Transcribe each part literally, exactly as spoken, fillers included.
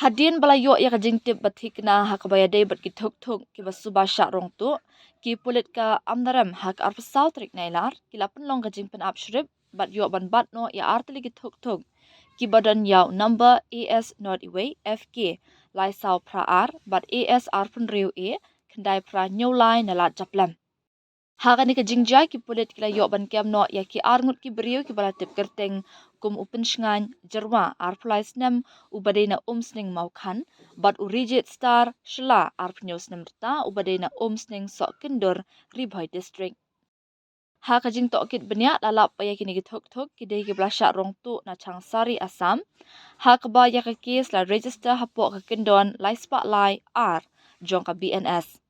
Hadien ba la ïoh ïa ka jingtip ba thikna ha kaba ïadei bad ki thuk thuk kiba suba shah rong tuh, ki pulit ka Amlarem ha ka arphew saw tarik Nailar ki la pynlong ka jingpynap shrip bad ïoh ban bat noh ïa artylli ki thuk thuk kiba don ïa u number A S not iwei F K lai saw phra ar bad A S arphew hynriew A khyndai phra hynñiew lai na Lad Japlem. Ha kane ka jingjia ki pulit ki la ïoh ban kem noh ïa ki arngut ki briew kiba la tip kyrteng kum u Pynshngaiñ Jyrwa arphew lai snem uba dei na Umsning Mawkhan bad u Rijit Star Shylla arphew hynñiew snem rta uba dei na Umsning Sohkyndur Ri Bhoi District. Ha ka jingtohkit bniah la lap ba ïa kine ki thuk thuk ki dei kiba la shah rong tuh na Changsari Assam, ha kaba ïa ka kes la register hapoh ka kyndon lai spah lai ar jong ka B N S.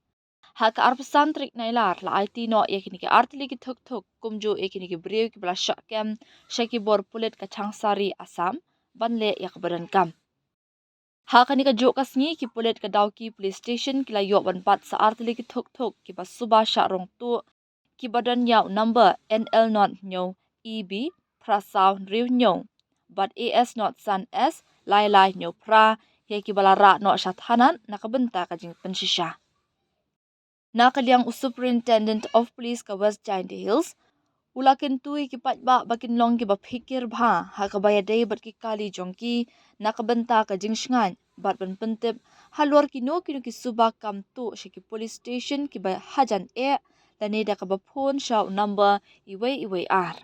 Ha ka arphew san tarik Nailar la aiti noh ïa kine ki artylli ki thuk thuk kumjuh ïa kine ki briew kiba la shah kem sha ki bor pulit ka Changsari Assam ban leh ïa kaba donkam. Ha kane kajuh ka sngi ki pulit ka Dawki Police Station ki la ïoh ban bat sa artylli ki thuk thuk kiba suba shah rong tuh kiba don ïa u number N L not hynñiew E B phra saw hynriew hynñiew bad A S not san S lai lai hynñiew phra ïa kiba la rah noh sha thanat na ka bynta ka jingpynshisha. Na ka liang u Superintendent of Police ka West Jaintia Hills u la kyntu ïa ki paidbah ba kin long kiba phikir bha ha kaba ïadei bad ki kali jong ki na ka bynta ka jingshngaiñ bad ban pyntip halor kino kino ki suba kam tuh sha ki police station kiba hajan eh lane da kaba phone sha u number iwei iwei ar.